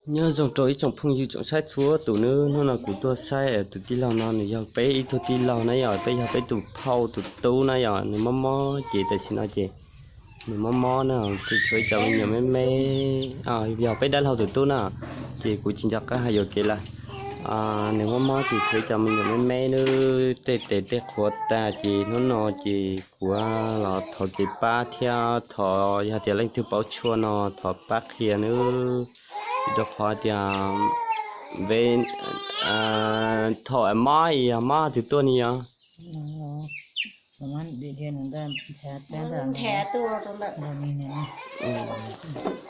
Nyob zoo rau ib tsoom phooj ywg tsoom saib txhua tus nawb, hnub no kuv tuaj saib tus tij laug no nws yog peb ib tug tij laug na yom, peb yog peb tus phauj tus tub na yom, nws mob mob ces tam sim no ces nws mob mob na, tseem tshuav ib cov me nyuam me me, yog peb dab laug tus tub na, ces kuv tsis nco qab hais yuam kev lawm. Nws mob mob ces tshuav ib cov me nyuam me me nawb, tej tes tej qhuav tag ces hnub no ces kuv los thov kev pab thiab thov yog tias leej twg paub tshuaj no thov pab qhia nawb. Rau qhov tias thaum mob es yog mob twg tuaj ni yog?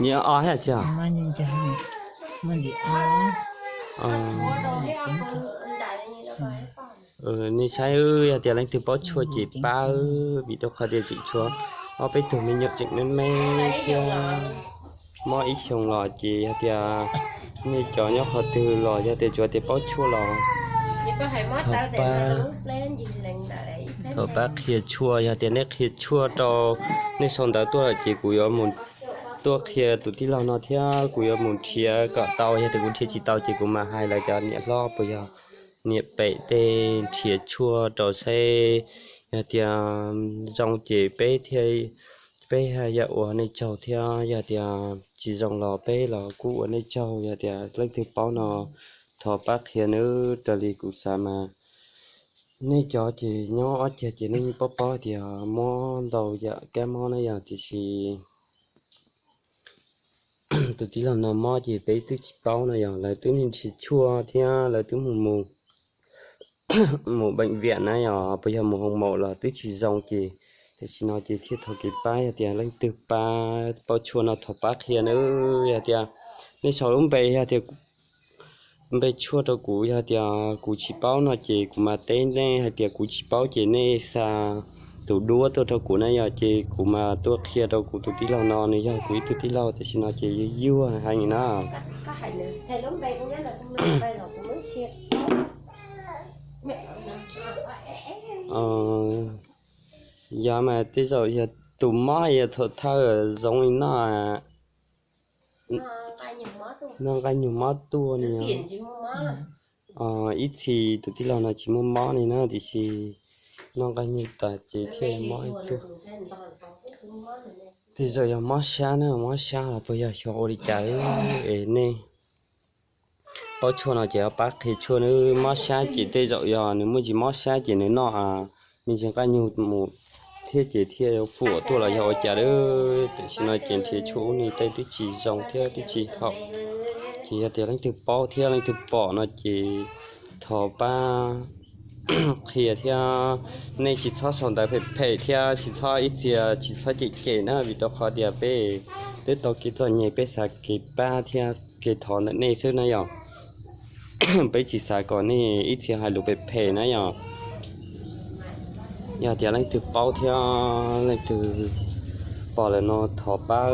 Nyias os thiab tsis? Nej saib, yog tias leej twg paub tshuaj ces pab, vim rau qhov tias tseem tshuav ob peb tug me nyuam tseem me me thiab, mob ib xyoos los ces yog tias nej cov nyob qhov twg los yog tias tsuas tias paub tshuaj los thov pab, thov pab qhia tshuaj. Yog tias nej qhia tshuaj rau, nej sau ntawv tuaj lawm ces kuv yuav mus tuaj qhia tus tij laug no thiab kuv yuav mus nrhiav kom tau. Yog tias kuv nrhiav tsis tau ces kuv mam hais lawv cov niam hlob puas yog niam pem tej nrhiav tshuaj rau saib, yog tias zoo ces peb thiaj, peb yog ua nej tsaug thiab, yog tias tsis zoo los peb los kuj ua nej tsaug. Yog tias leej twg paub no thov pab qhia nawb. Raws li kuv xav mas nej cov ces nyob ob cag ces nej yeej paub paub tias mob ntau yam kab mob na yog, tiam sis tus tij laug no mob ces peb twb tsis paub no yog, lawv twb nrhiav tshuaj thiab lawv twb mus mus mus bệnh viện na yog, puas yog mus hoo maum los twb tsis zoo ces tam sim no ces thiaj thov kev pab. Yog tias leej twg pab paub tshuaj no thov pab qhia nawb. Yog tias nej sau lub npe, yog tias npe tshuaj rau kuv, yog tias kuv tsis paub no ces kuv mam teb nej. Hais tias kuv tsis paub ces nej xa tus duab tuaj rau kuv na yog, ces kuv mam tuaj qhia rau kuv tus tij laug no, nws yog kuv ib tug tij laug tam sim no ces yuag yuag heev na. Yog mas tej zaum yog tus mob yog thaum thawj zoov li no, noj nqaij nyuag mob tuaj ni. Ib txhis tus tij laug no tsis muaj mob li na, tiam sis noj nqaij nyuag tas ces thiaj mob ib tuaj. Tej zaum yog mob sab na, mob sab los puas yog xyov ua li cas es nej paub tshuaj no ces pab qhia tshuaj nawb. Mob sab ces tej zaum yog nws muaj ntsis mob sab ces nws noj me ntsis nqaij nyuag mus thiab ces thiaj fuam tuaj los yog ua cas lawm. Tam sim no ces nrhiav tshuaj ub ni tej twb tsis zoo thiab twb tsis haum, ces yog tias leej twg paub thiab leej twg pom no ces thov pab qhia thiab. Nej tsis txhob sau ntawv phem phem thiab tsis txhob ib txhia tsis txhob cem cem na, vim rau qhov tias peb twb tau kev txom nyem peb xav kev pab thiab kev thov ntawm nej xwb na yom. Peb tsis xav kom nej ib txhia hais lus phem phem na yom. Yog tias leej twg paub thiab leej twg pom lawm no thov pab.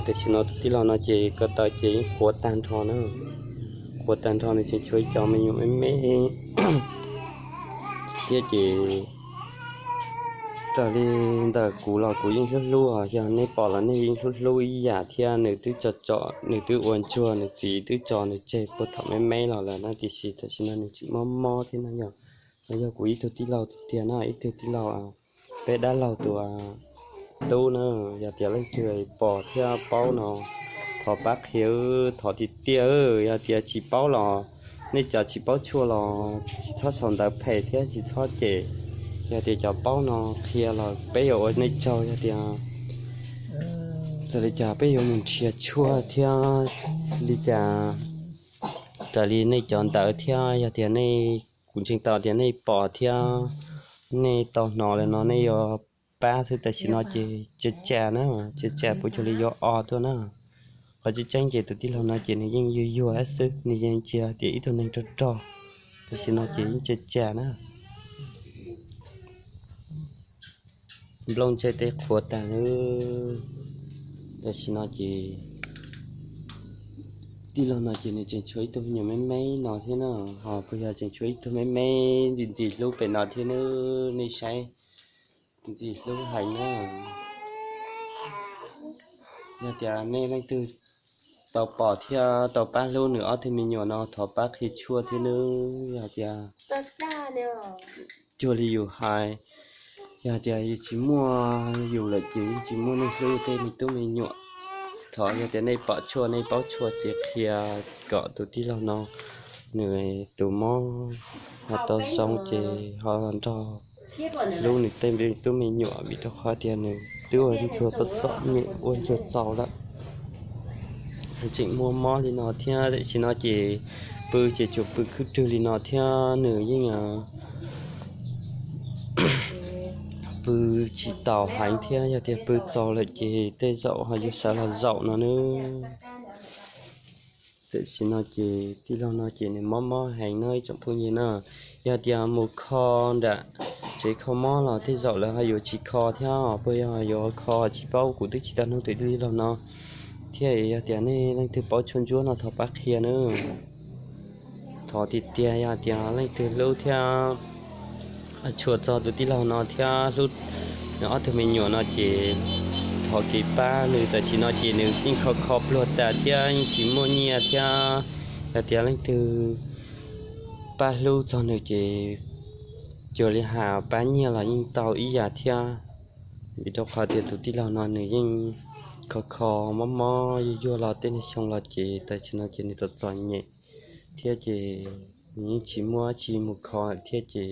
Tam sim no tus tij laug no ces ko taw ces yeej qhuav tag nrho na, qhuav tag nrho, nws tseem tshuav ib co me nyuam me me thiab ces raws li ntawm kuv los kuv yeej hlub hlub, yog nej pom los nej yeej hlub hlub ib yam thiab. Nws twb tso tso, nws twb ua ntsuag, nws txiv twb tso nws tseg puag thaum me me los lawm na, tiam sis tam sim no nws tseem mob mob thiab na yom. Los yog kuv ib tug tij laug tiag tiag na, ib tug tij laug, peb dab laug tus tub na. Yog tias leej twg pom thiab paub no thov pab qhia, thov tiag tiag. Yog tias tsis paub los, nej cov tsis paub tshuaj los tsis txhob sau ntawv phem thiab tsis txhob cem. Yog tias cov paub no qhia los peb yuav ua nej tsaug. Yog tias txawm li cas peb yuav mus nrhiav tshuaj thiab li cas raws li nej cov ntawv thiab. Yog tias nej, kuv ntseeg tau tias nej pom thiab nej tau hnov lawm no nej yuav pab xwb. Tam sim no ces tsa tsam na, tsa tsam puas cuag li yuav o tuaj na. Qhov tseeb tseeb ces tus tij laug no ces nws yeej yuag yuag xwb, nws yeej tsis tias ib tug neeg rog rog. Tam sim no ces yeej tsa tsam na. Nplooj ntseg tej qhuav tag lawm. Tam sim no ces tij laug no ces nws tseem tshuav ib tug me nyuam me me no thiab na, ho puas yog tseem tshuav ib tug me me ntxim ntxim hlub pem no thiab na, nej saib, ntxim hlub heev na. Yog tias nej leej twg tau pom thiab tau pab hlub nws ob tug me nyuam no thov pab qhia tshuaj thiab nawb. Yog tias cuag li yus hais, yog tias yus tsis muaj yus lawm ces yeej tsis muaj neeg hlub tej me tub me nyuam. Thov yog tias nej pom tshuaj nej paub tshuaj ces qhia kom tus tij laug no nws tus mob ho tau zoo ces ho nrog hlub nws tej me tub me nyuam vim rau qhov tias nws twb ua ntsuag txom txom nyem ua ntsuag txaus lawm. Tseem muaj mob li no thiab tam sim no ces pw ces tsuas pw khwb rwg li no thiab nws yeej pw tsis taus heev thiab yog tias pw txaus lawm ces tej zaum ho yuav sawv los zaum no nawb. Tam sim no ces tij laug no ces nws mob mob heev no ib tsoom phooj ywg na. Yog tias mus kho nram tsev kho mob los tej zaum lawv ho yuav tsis kho thiab, puas yog yuav kho tsis paub, kuv twb tsis tau nug tus tij laug no thiab. Yog tias nej leej twg paub tshuaj ntsuab no thov pab qhia nawb. Thov tiag tiag yog tias leej twg hlub thiab tshua txog tus tij laug no thiab hlub nws ob tug me nyuam no ces thov kev pab nws. Tam sim no ces nws yeej kho kho pluag tas thiab yeej tsis muaj nyiaj thiab. Yog tias leej twg pab hlub txog nws ces cuag li hais pab nyiaj los yeej tau ib yam thiab, vim rau qhov tias tus tij laug no nws yeej kho kho mob mob yuag yuag los tej niag xyoo los ces tam sim no ces nws txom txom nyem thiab ces nws yeej tsis muaj tsi mus kho thiab ces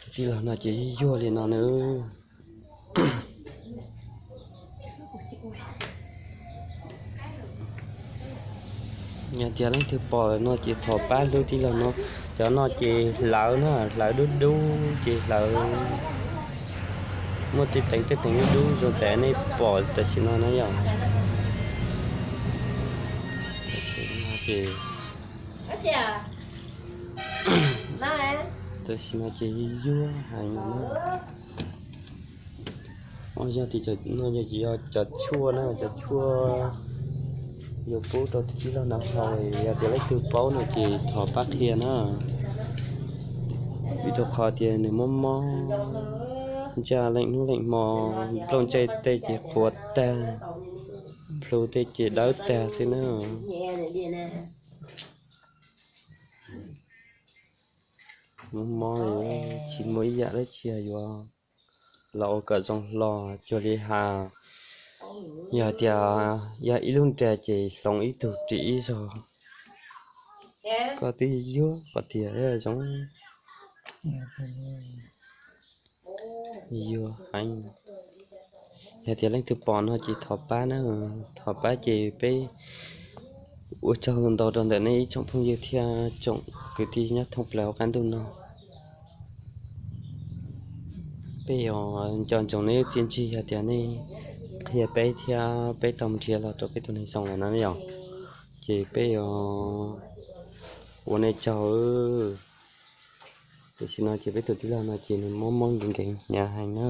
tus tij laug no ces yuag yuag li no nawb. Yog tias leej twg pom no ces thov pab hlub tij laug no. Cov no ces hlawv na, hlawv dub dub ces hlawv muaj tej teev tej teev dub dub zoo tas nej pom tam sim no na yom. Tam sim no ces yuag heev no. Yog tias no yog cov tshuaj na, cov tshuaj yuav pub rau tus tij laug no haus, yog tias leej twg paub no ces thov pab qhia na. Vim rau qhov tias nws mob mob ntsaj leej hnub leej hmo, nplooj ntsej tej ces qhuav tag, plhu tej ces dawb tag xwb na. Mob mob tsis muaj ib yam dab tsi yuav los ua kom zoo hlo cuag li has. Yog tias yog ib lub nra ces hloov ib tug ris ib zaug. Koj twb yuag qhov tiag zoo. Yuag heev. Yog tias leej twg pom no ces thov pab na, thov pab ces peb ua tsaug ntau rau ntawm nej ib tsoom phooj ywg thiab tsoom kwv tij nyob thoob plaws hauv qab ntuj no. Peb yuav nco ntsoov nej lub txiaj ntsig yog tias nej qhia peb thiab peb tau nrhiav los rau peb tus neeg zoo lawm no yom. Ces peb yuav ua nej tsaug. Tam sim no ces peb tus tij laug no ces nws mob mob nkees nkees hnyav heev na,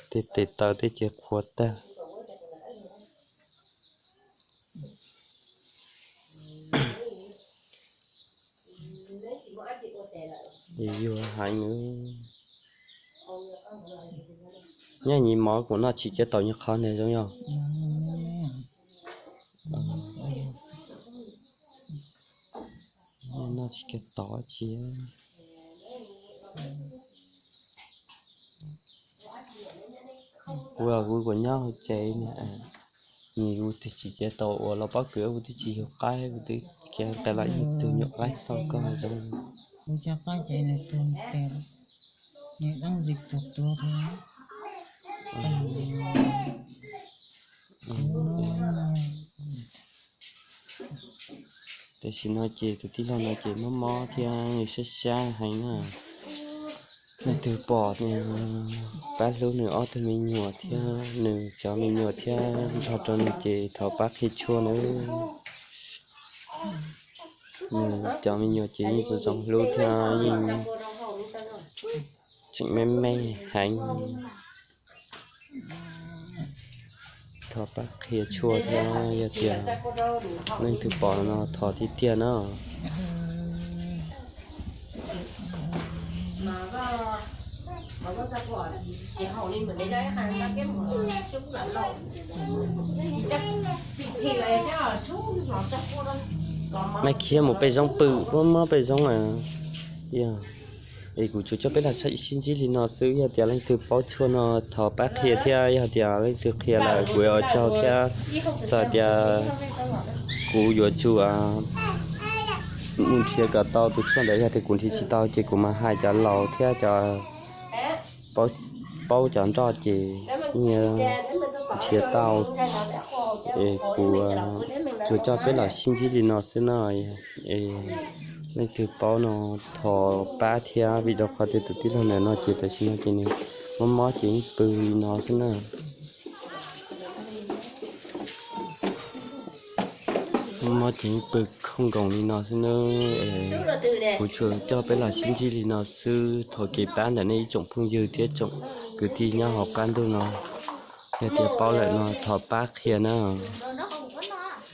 tej tes taw tej ces qhuav tag. Yuag heev. Nyob nyi mov kuv noj tsis kiag tau nyob qhov ntawd zoo yog. Noj tsis kiag tau tsi. Kuv kuv kuv nyob hauv tsev, nws kuv twb tsis kiag tau ua los pob kws, kuv twb tsis yug qaib, kuv twb kiag qe los ib tug nyuam qaib xauj koj zoo. Kuv cov qaib ces nws tuag tes, nws dab ntxwg tuag tuag thiab. Tam sim no ces tus tij laug no ces mob mob thiab nws sab sab heev na. Leej twg pom pab hlub nws ob tug me nyuam thiab nws cov me nyuam thiab nrog rau nws ces thov pab qhia tshuaj nawb. Nws cov me nyuam ces yeej zoo zoo hlub thiab yeej tseem me me heev. Thov pab qhia tshuaj thiab yog tias leej twg pom no thov tiag tiag na. Maj khiab mus pej zoov pw, mob mob pej zoov. Yog, es kuv tsuas coj peb los sib ntsib li no xwb, yog tias leej twg paub tshuaj no thov pab qhia thiab, yog tias leej twg qhia lawm kuv yuav ua tsaug thiab. Txawm tias kuv yuav tsum mus nrhiav kom tau tus tshuaj ntawd, yog tias kuv nrhiav tsis tau ces kuv mam hais cov laus thiab cov paub cov nroj ces nrhiav tau. Es kuv tsuas coj peb los sib ntsib li no xwb no. Es leej twg paub no thov pab thiab, vim rau qhov tias tus tij laug ntawm no ces tam sim no ces nws mob mob ces yeej pw li no xwb na. Mob mob ces yeej pw khooj nkoos li no xwb na. Kuv tsuas coj peb los sib ntsib li no xwb, thov kev pab ntawm nej ib tsoom phooj ywg thiab tsoom kwv tij nyob hauv qab ntuj no. Yog tias paub lawm no thov pab qhia na.